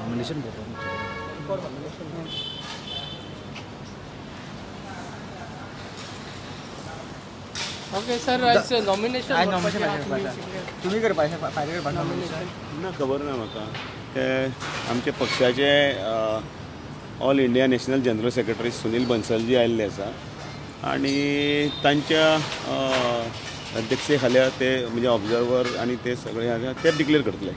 Nomination okay sir, आयज nomination आयज nomination तुमी करपाचें फायल करपाचें नॉमिनेशन ना, खबर ना म्हाका. ते आमच्या पक्षाचे all India national general secretary Sunil Bansalji आयिल्ले आसा आनी तांच्या अध्यक्षे खाला ते म्हणजे ऑब्जर्वर आनी ते सगळे आसा ते डिक्लेअर करतले.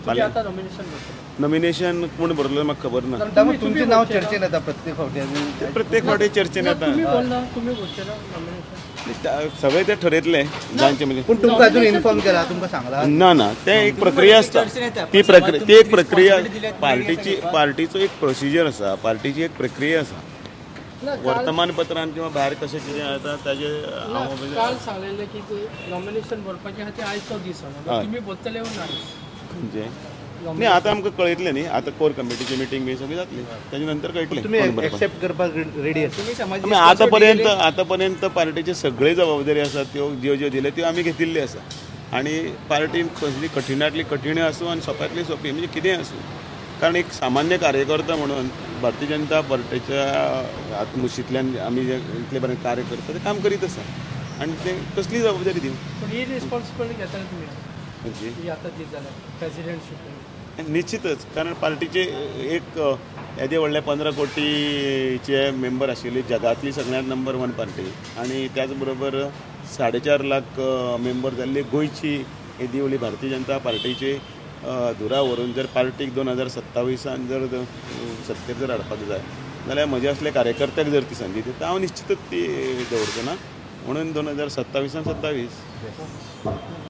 तुमी आतां नॉमिनेशन करतले. नॉमिनेशन कोण भरलो म्हाका खबर ना. तुमचें नांव चर्चेन येता प्रत्येक फावटी, प्रत्येक फावटी चर्चेन येता. तुमी बोलना, तुमी बोलचे ना नॉमिनेशन सगळे ते ठरयतले जांचे म्हणजे. पूण तुमकां अजून इन्फॉर्म केला, तुमकां सांगला ना ना, ते एक प्रक्रिया आसता, ती प्रक्रिया, ती एक प्रक्रिया पार्टीची, पार्टीचो एक प्रोसिजर आसा, पार्टीची एक प्रक्रिया आसा. वर्तमानपत्रान किंवा भायर कशें कितें जाता ताजे हांव काल सांगलेलें की नॉमिनेशन भरपाचें खातीर आयचो दीस आसा, तुमी भरतले ना खंयचें न्ही. आतां आमकां कळयतलें न्ही, आतां कोर कमिटीची मिटींग बी सगळी जातली ताजे नंतर कळटलें. तुमी एक्सेप्ट करपाक रेडी आसा? आमी आतां पर्यंत पार्टीची सगळी जबाबदारी आसा त्यो ज्यो ज्यो दिल्यो त्यो आमी घेतिल्ल्यो आसा आनी पार्टीन कसली कठिणांतली कठीण आसूं आनी सोंप्यांतली सोंपी म्हणजे कितेंय आसूं, कारण एक सामान्य कार्यकर्ता म्हणून भारतीय जनता पार्टीच्या मुशींतल्यान आमी जे इतले बरें कार्य करता तें काम करीत आसा आनी ते कसली जबाबदारी दिवं. पूण ही रिस्पॉन्सिबिलिटी घेतले तुमी खंयची आतां दी जाल्यार प्रेसिडेंटशीप? निश्चितच, कारण पार्टीचे एक येदे व्हडले 15 कोटीचे मेंबर आशिल्ली जगांतली सगळ्यांत नंबर 1 पार्टी आनी त्याच बरोबर 4.5 लाख मेंबर जाल्ली गोंयची येदी व्हडली भारतीय जनता पार्टीची धुरा व्हरून जर पार्टीक 2027 जर सत्तेर जर हाडपाक जाय जाल्यार म्हजे असले कार्यकर्त्याक जर ती संदी दिता हांव निश्चितच ती दवरचो ना, म्हणून 2027 27.